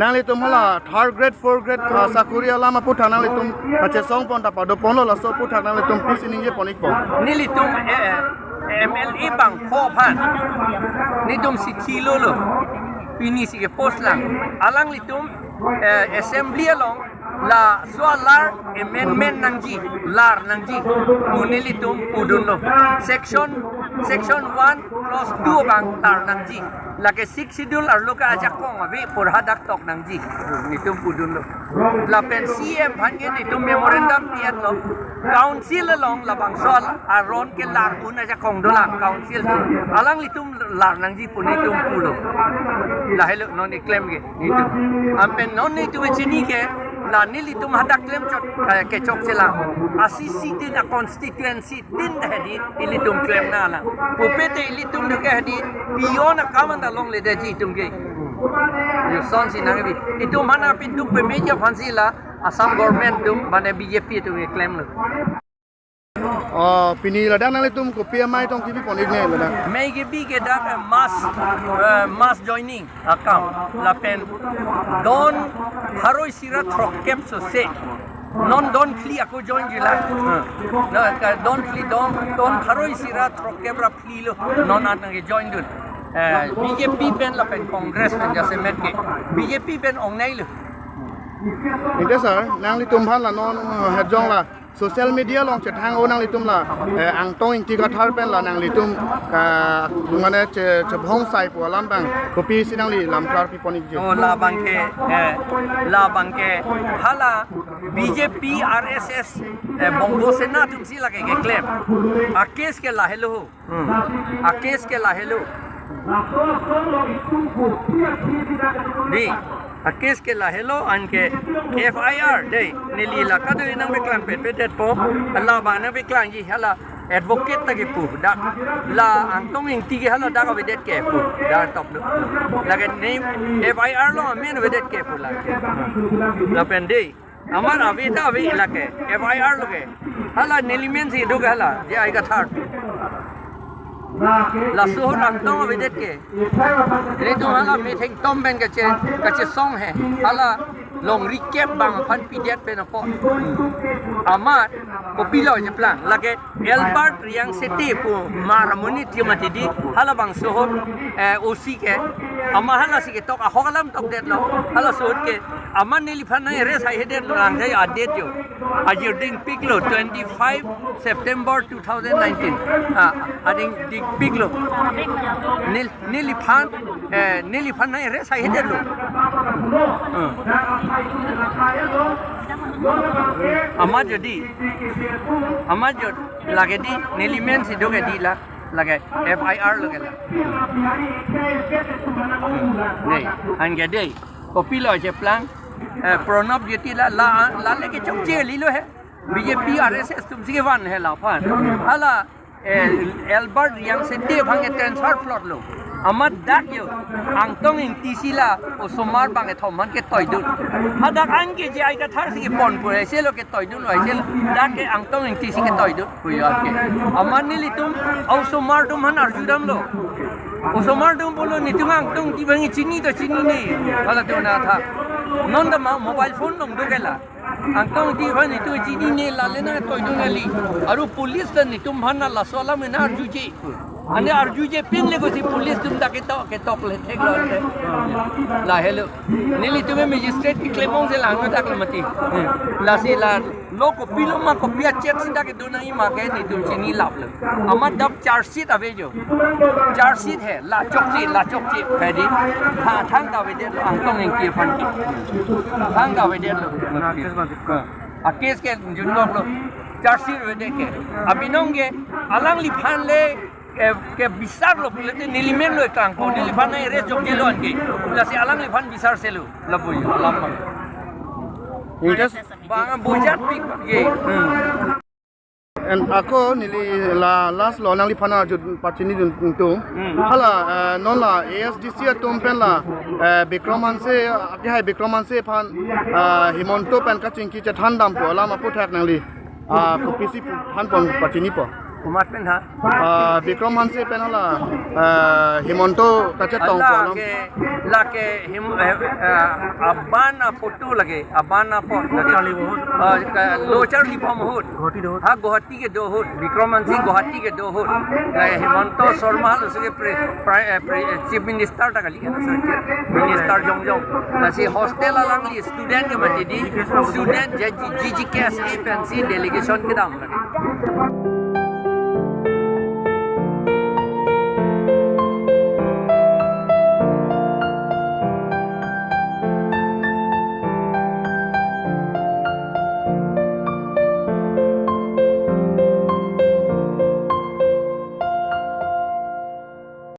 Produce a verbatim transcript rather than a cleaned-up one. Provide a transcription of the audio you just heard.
Nanglitum hala third grade, fourth grade, ah, sakori alam aputhak nanglitum kachesong pon ta pado ponlo, laso aputhak nanglitum pisi ningje pon ikpo. Nelitum, eh, M L A bangpho aphan nelitum chithi lolo. Pini si ke post lang. Alanglitum, eh, assembly along laso alar amendment nangji, lar nangji pu nelitum pudunlo. Section, section one clause two abang lar nangji. Lake six schedule arlo ke ajakong ave pu hadak tok nangji, nelitum pudunlo. Lapen C M aphan ke nelitum memorandum pi-etlo. Council along labangso aron ke lar un ajakong dolang council do. Alanglitum lar nangji pu nelitum pulo. Lahelo non keklem ke nelitum. Anpen non nelitum chini ke la nelitum hadak klemchot, eh, kechokche lang. Asisi tin a constituency tin hedi ilitum klem nanglang. Pupe te ilitum duke hedi peon akam anta longledetji itum ke. Yo sonsi nangkebi. Itum mana pintu pemeja aphansi la Assam government atum mane B J P atum keklemlo. Oh, pini ladak nanglitum kopi amei tong kibi pon ikne ladak? Mei kebi ke dak, eh, mass, eh, mass joining akam lapen don pharo isi ra throkkep sose. Non don phli ako join jila. Hmm. No, ka don phli don, don pharo isi ra throkkep ra phli lo. Non an nangkejoin dun. Eh, B J P pen lapen Congress pen jasemet ke. B J P pen ongnei lo. Inte sir, nanglitum aphan la non, eh, hejong la social media along chethang-o nanglitum la, eh, Angtong Ingti Kathar pen la nanglitum, eh, mane che, chebhong sai pu alam abang kopisi nangli lam klarpi pon ikji? Oh, labang ke, eh, labang ke hala B J P R S S, eh, Bongbo Sena atumsi lake keklem. A case ke lahelo ho. Hmm. A case ke lahelo. Dei, a case ke lahelo anke F I R dei, neli la kado nangpeklang pet pet detpo, labang nangpeklangji hala advocate ta kepu, dak la Angtong Ingti ke hala dak avedet ke pu, dak toklo. Lake name F I R along amen avedet ke pu lake. Lapen dei, amat ave ta ave lake, F I R lo ke. Hala neli amen si do ke hala, J I Kathar. Laso ahut Angtong avedet ke. Nelitum hala metheng tom pen kache, kachesong he. Hala longri kep bang aphan pidet pen apot. Amat kopilo jeplang. Lake Albert Riang Sete pu mar amoni tiam atidi, halabangso ahut, eh, O C ke, amat halasi ketok ahok alam tokdetlo, halaso ahut ke, amat neliphan nang-arrest haihedet lang jai adet jo. Ajir dingpiklo, twenty-five September two thousand nineteen. Ah, ading dingpiklo. Nel, neliphan, eh, neliphan nang-arrest haihedet lo. Hmm. Amat jodi, amat jodi, lake dei, neli amen si do ke dei la, lake F I R lo ke la. Dei, anke dei, kopilo cheplang, eh, Pranab Jyoti la, la, la le kechokche kalilo he. B J P R S S atumsi kevan he laphan. Hala, eh, Albert Riang Sete aphan ke transfer plot lo. Amat dak jo, Angtong Ingti si la osomar bangkethom aphan ketoidun. Hadak anke J I Kathar si kepon pu, ese lo ketoidun lo, ese lo. Dak ke Angtong Ingti si ketoidun pu jo anke. Amat nelitum osomar atum aphan arjudamlo. Osomar atum pulo nelitum Angtong Ingti abang chinine to chinine. Halatum nangtha. Non ta ma mobile phone along do ke la. Angtong Ingti aphan nelitum chinine, la le nangtoidun kali. Aru police ta nelitum aphan laso alam nang-arjuje. Ane arjuje pinle kosi police atum ta ketok, ketok le theklo le. Lahelo. Nelitum magistrate keklem ong si lang dak le mati. Lasi la lo kopilo ma kopi a-check si dak kedo nangji ma ke nelitum chinine laplo. Amat dak charge sheet ave jo. Charge sheet he, la chokche, la chokche, pedi. Ha, thangta avedetlo, Angtong Ingti aphan ke. Thangta avedetlo. A case ke junloklo. Charge sheet avedet ke. Abinong ke, alangliphan le, ke, kebisarlo, pule te neli amen lo eklangpo, neliphan nang-arrest jokjelo anke. Lasi alangliphan bisarselo, lapu jo, alam abang. Ingkas bang bujat pik ye. Hmm. And ako neli la last lo nangliphan arju pachinidun tung. Hmm. Hala, eh, non la A S D C atum pen la, eh, Bikram Hanse, akehai Bikram Hanse aphan, eh, Himanta pen kachingki chethandam pu alam aputhak nangli, ah, kopisi thanpon pachinipo? Komat pen ha? Ah, Bikram Hanse pen hala, ah, Himanta kachetong Hala kono. Ke, lake him, eh, eh, aban aphoto lake, aban apot lake. Charli ahut. Ah, ke, lo charlibom ahut. Guwahati do ahut. Ha Guwahati kedo ahut, Bikram Hanse Guwahati kedo ahut. Eh, Himanta Sarma lo sige pre, pre, eh, pre, eh, Chief Minister ta kali kan, sir. Minister jongjong. Lasi hostel alangli student ke mati di, student J G, G G K S A pensi delegation kedam lake.